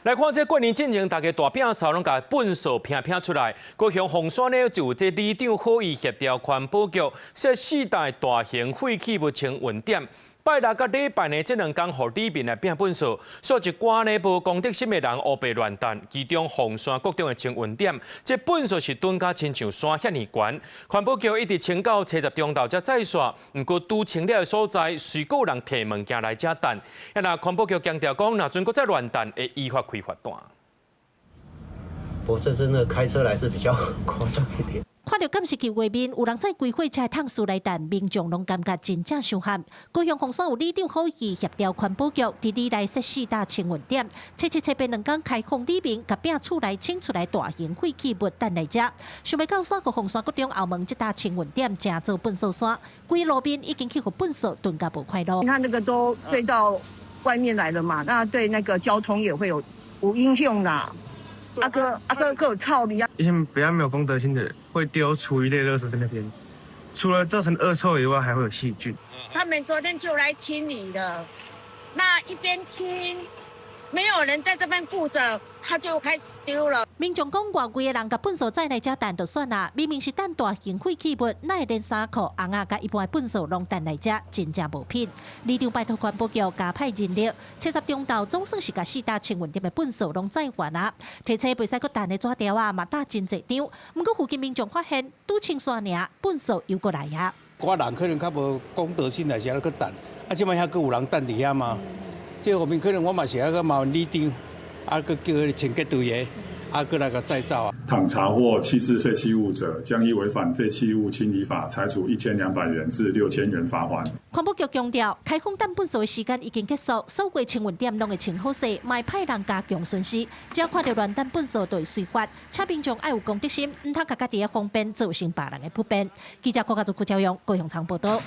來看這過年進前，大家大摒掃攏共糞掃拚拚出來。高雄鳳山呢就有這里長好意協調環保局設四大大型廢棄物清運點。拜六佮禮拜呢，這兩工予里民來摒糞掃，所以一寡呢無公德心的人烏白亂擲。其中鳳山國中的清運點，這糞掃是囤甲親像山遐爾懸。環保局一直清到初十中晝才載煞，毋過拄清了的所在，隨閣有人提物件來遮擲。啊，若環保局強調講，若準閣再亂擲，會依法開罰單。我這真的開車來是比較誇張一點。看著監視器畫面，有人載規貨車桶埒來擲，民眾攏感覺真正傷譀。高雄鳳山有里長好意協調環保局，佇里內設四大清運點，初七、初八兩工開放里民共摒厝內清出來大型廢棄物擲來遮。想袂到煞予鳳山國中後門這搭清運點成做糞掃山，規路面已經去予糞掃囤甲無塊路。你看那個都飛到外面來了嘛，那對那個交通也會有影響啦。啊閣啊閣閣有臭味啊！一些比較沒有公德心的人會丟廚餘類垃圾在那邊，除了造成惡臭以外，還會有細菌。他們昨天就來清理了，那一邊清，沒有人在這邊顧著，他就開始丟了。民眾講，外圍的人共糞掃載來遮擲就算啦，明明是擲大型廢棄物，哪會連衫褲、甕仔佮一般的糞掃攏擲來遮，真正無品。里長拜託環保局加派人力，初十中晝總算是共四大清運點的糞掃攏載完啊。提出袂使閣擲的紙條仔，嘛貼真濟張。毋過附近民眾發現，拄清煞爾，糞掃又閣來啊。寡人可能較無公德心來是按呢閣擲，啊，這擺還閣有人擲佇遐嗎？這方面可能我嘛是愛閣麻煩里長，啊，閣叫彼个清潔隊的，啊，閣來共載走啊。倘查獲棄置廢棄物者，將依違反廢棄物清理法，裁處1200元至6000元罰鍰。環保局強調，開放擲糞掃的時間已經結束，所有清運點攏會清好勢，莫派人加強巡視。只要看著亂擲糞掃，就會隨罰。請民眾愛有公德心，毋通共家己的方便造成別人的不便。記者郭家祖、郭朝陽高雄場報道。